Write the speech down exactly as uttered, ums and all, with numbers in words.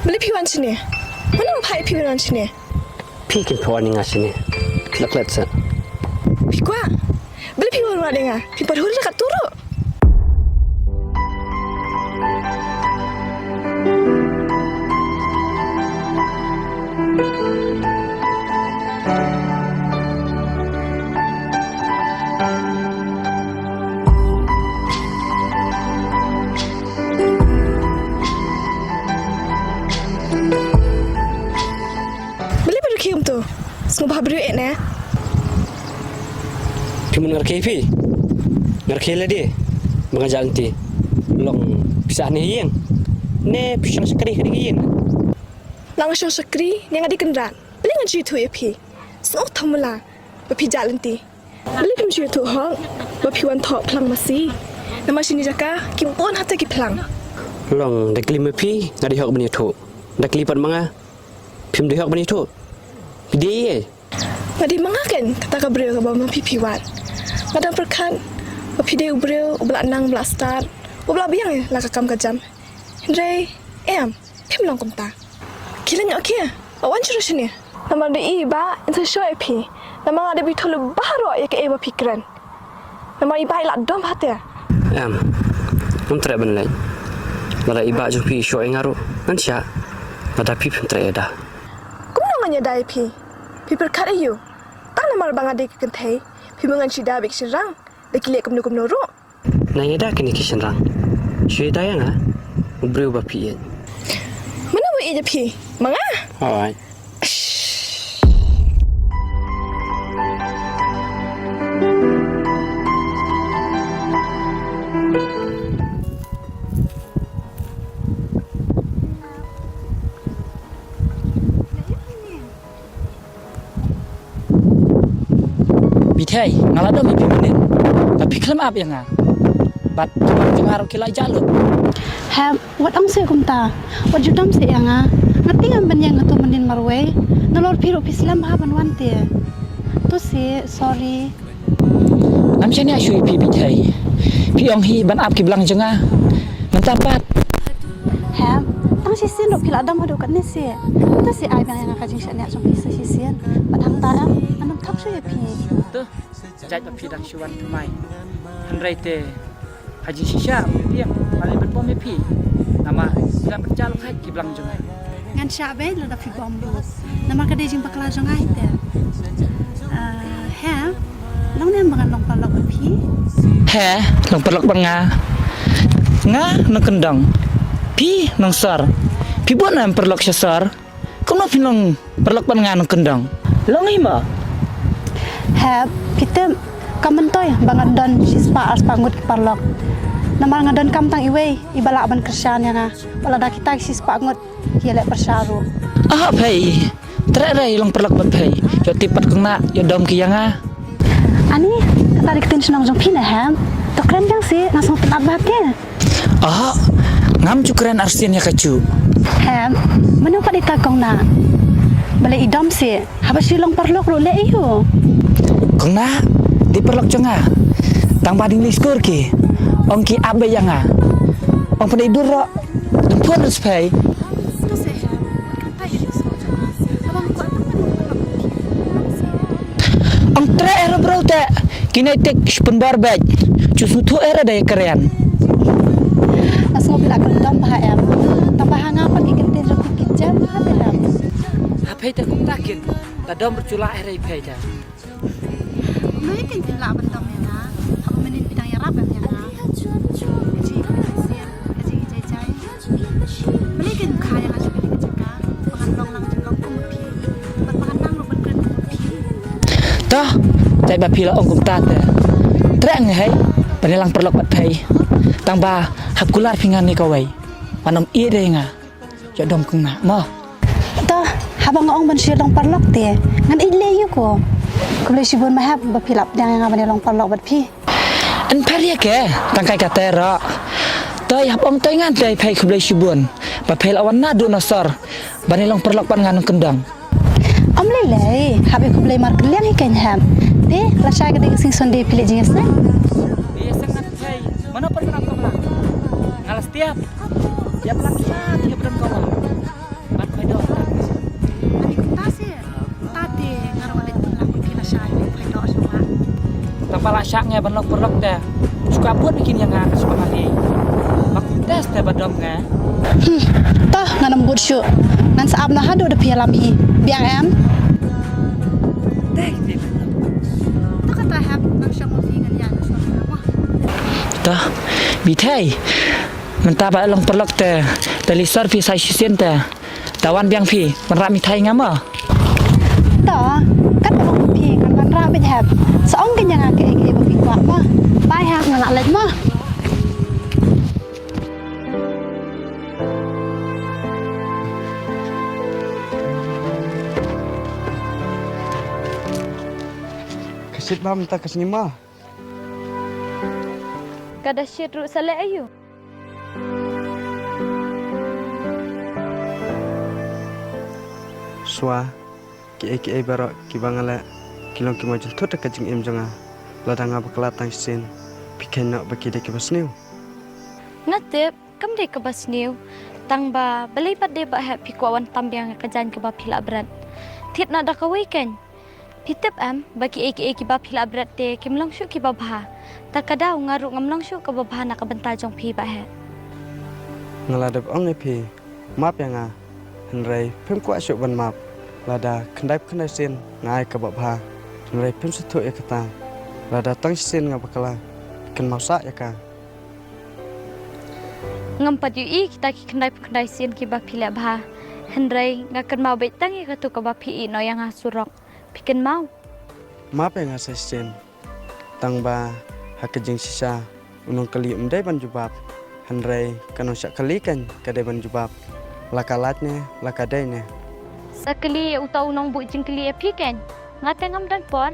Balei phi wan shane? Mano ba phah ïa phi ban wan shane? Phi kin phi wan ïa nga shane. Phi la klet sa. Phi kwah? Balei phi wan wad ïa nga? Phi pat hur ïa ka turu. Balei ba rkhie kumto? Sngewbha briew eh ne? Phi mut nga rkhie phi? Nga rkhie lade ba nga jah lynti. Long phi sah ne ïing? Ne phi shong shakri ka dei ka ïing? Lang shong shakri ne nga dei kynrad. Balei ngan shu ïathuh ïa phi? Sngewbha thamula ba phi jah lynti. Balei phim shu ïathuh hok ba phi wan thoh phlang masi? Namar shini jaka ki bun hata ki phlang. Long da klim ma phi nga dei hok ban ïathuh. Da klim pat ma nga phim dei hok ban ïathuh. Phi dei ei? Nga dei ma nga kein kata ka briew kaba ma phi phi wad. Nga dang pyrkhat ba phi dei u briew uba la nang uba la stad uba la biang ïa la ka kam ka jam. Hynrei em, phim long kumta. Khie leit noh khie, ba wan shuh ruh shane. Namar da i ba in sa shu ïa phi. Namar nga da bitho lu baroh ïa kaei ba phi kren. Namar i ba i la dom hate. Em, ngam treh ban leit. Lada i ba jong phi i shu ïa nga ruh ngan shah. Lada phi phim treh ïa da. Kumno ngan ïa da ïa phi? Phi pyrkhat aïu? Tang namar ba nga dei ka kynthei phi ma ngan shu da bad ki shynrang da ki leh kumno kumno ruh. Nang ïada kine ki shynrang. Shu ïada ïa nga. U briew ba phi ïeit. Mano ba ïeit ïa phi? Ma nga? Alright. Bithei, nga la dom ïa phi mynnin. Lada phi khlem ap ïa nga, bad ki bang jong nga ruh ki la jah lut. Hep, wat ong seh kumta. Wat ju dom seh ïa nga. Nga te ngam ban ïeng hato mynnin marwei. Nalor phi ruh phi slem bha ban wan te. To seh, sorry. Ngam shaniah shuh ïa phi Bithei. Phi ong hi ban ap ki blang jong nga. Mynta pat. Hep, tang shisien ruh phi la dom haduh katne seh. To seh ai biang ïa nga ka jingshaniah jong phi sa shisien. Bad hangta em, ngan ym thok shuh ïa phi. To, jait ba phi dang shu wan thymmai. Hynrei te ha jingshisha phi biang, balei ban bom ïa phi? Namar phi la pynjah lok hait ki blang jong nga. Ngan shah beit lada phi bom ruh. Namar ka dei jingbakla jong nga hi te. Ah, he, long ne em ba ngan long paralok bad phi? He, long paralok bad nga. Nga nongkyndong, phi nongsor. Phi bun em paralok sha sor. Kumno phin long paralok bad nga nongkyndong? Long hi mo? He, phi tip, kam myntoi ba nga don shispah arspah ngut ki paralok. Namar nga donkam tang iwei iba lah ban kyrshan ïa nga. Bad lada kita ki shispah ngut ki ïaleh pyrshah ruh. Ah, Phei. Treh re, long paralok bad Phei. Ïoh tip pat kong Nah, ïoh dom ki ïa nga. Ani, kata dei ka ktien shnong jong phi ne hem? To kren biang seh, nga sngewtynnat bha te. Ah, ngam ju kren arsien ïa kajuh. Hem, mano pat ita kong Nah? Balei i dom seh, haba shu long paralok ruh leh aïu? Kong Nah, dei paralok jong nga. Tang ba dang leit skul ki, ong ki ap beit ïa nga. Ong pynïaid dur ruh, dang phone ruh Phei. Ong treh eh ruh bro te. Kine tik shu pynbor beit. Ju sngewthuh eh ruh da ïa kren. Nga sngew phi la kyndom bha em. Tang ba ha nga pat ki kyntien jong phi ki jam bha te em. Ha Phei te kumta kin. La dom ruh ju lah eh re Phei te. Kumno ïa kin phi lah ban dom ïa nga? Haba mynnin phi dang ïarap em ïa nga. Ka jingïaseng, ka jingïajaijai. Balei kin kha ïa nga sha kane ka jaka? Ba ngan long lang jong nga kum phi. Bad ba ngan nang ruh ban kren kum phi. Toh, jait ba phi la ong kumta te. Treh nga hei, ban ïalang paralok bad Phei. Tang ba hap kular phi ngan ïa kawei. Wan ym ïeit ïa nga. Ïoh dom kong Nah mo. Toh, haba nga ong ban shu long paralok te ngan ïeit leh ïa ko. Khublei shibun ma hep ba phi la pdiang ïa nga ban ïa long paralok bad phi. Yn pher ïa ke, tang kai kata ruh. Toh, hap ong toi ngan te Phei khublei shibun ba Phei la wan naduh na sor ban ïa long paralok bad nga nongkyndong. Ym lei lei, hap ïa khublei markylliang hi kein hep. Te lashai ka dei ka sing Sunday phi leit jingïaseng? Ïaseng ngan Phei. Mano pat ka nang kong Nah? Nga la stiap. Ïa plang sha ki ba don kong. Shah nge ban long paralok te. Shu kwah bud bikin ïa nga ka shu ka mali. Bak test te ba dom nge. Toh ngan ym bud shuh. Ngan sa ap noh haduh da phi ïalam hi. Biang em? Te te. Toh kata hap ngan shong ma phi ngan ïa ngan shong ma. Toh. Bithei. Mynta ba long paralok te. Da leit sor phi sa shisien te. Da wan biang phi, wanrah mithai nga mo. To, kat ba long phi, ngan wanrah beit hep. Sa ong keiñ ïa nga kaei kaei ba phi kwah mo. Bye hep, nga lah leit mo. Ka shit bha mynta ka sngi mo. Ka da shit ruh sa leh aïu. Shuwa, kiei kiei baroh kiba nga leh ki long ki mawjynthut ha ka jingim jong nga. Lada nga bakla tang shisien, phi kheiñ noh ba ki dei kiba sniew. Nga tip kam dei kaba sniew, tang ba balei pat dei ba heh phi kwah wan tam biang ïa ka jaiñ kaba phi lah bret. Thied noh da kawei keiñ. Phi tip em ba kiei kiei kiba phi lah bret te kim long shuh kiba bha. Ta ka daw nga ruh ngam long shuh kaba bha na ka bynta jong phi bah heh. Nga la dep ong ïa phi, map ïa nga. Hynrei phim kwah shuh ban map. Lada khyndai khyndai sien nga ai kaba bha, hynrei phim sngewthuh ïa kata. Lada tang shisien nga bakla, kynmaw sah ïa ka. Ngam pat ïohi kita ki khyndai khyndai sien kiba phi leh bha. Hynrei nga kynmaw beit tang ïa katu kaba phi ïeh noh ïa nga surok. Phi kynmaw? Map ïa nga sa shisien. Tang ba ha ka jingshisha u nongkylli um dei ban jubab. Hynrei ka nongshah kylli keiñ ka dei ban jubab. La ka lait ne la ka dei ne. Sa kylli ïa uta u nongbuh jingkylli ïa phi keiñ. Nga te ngam don por.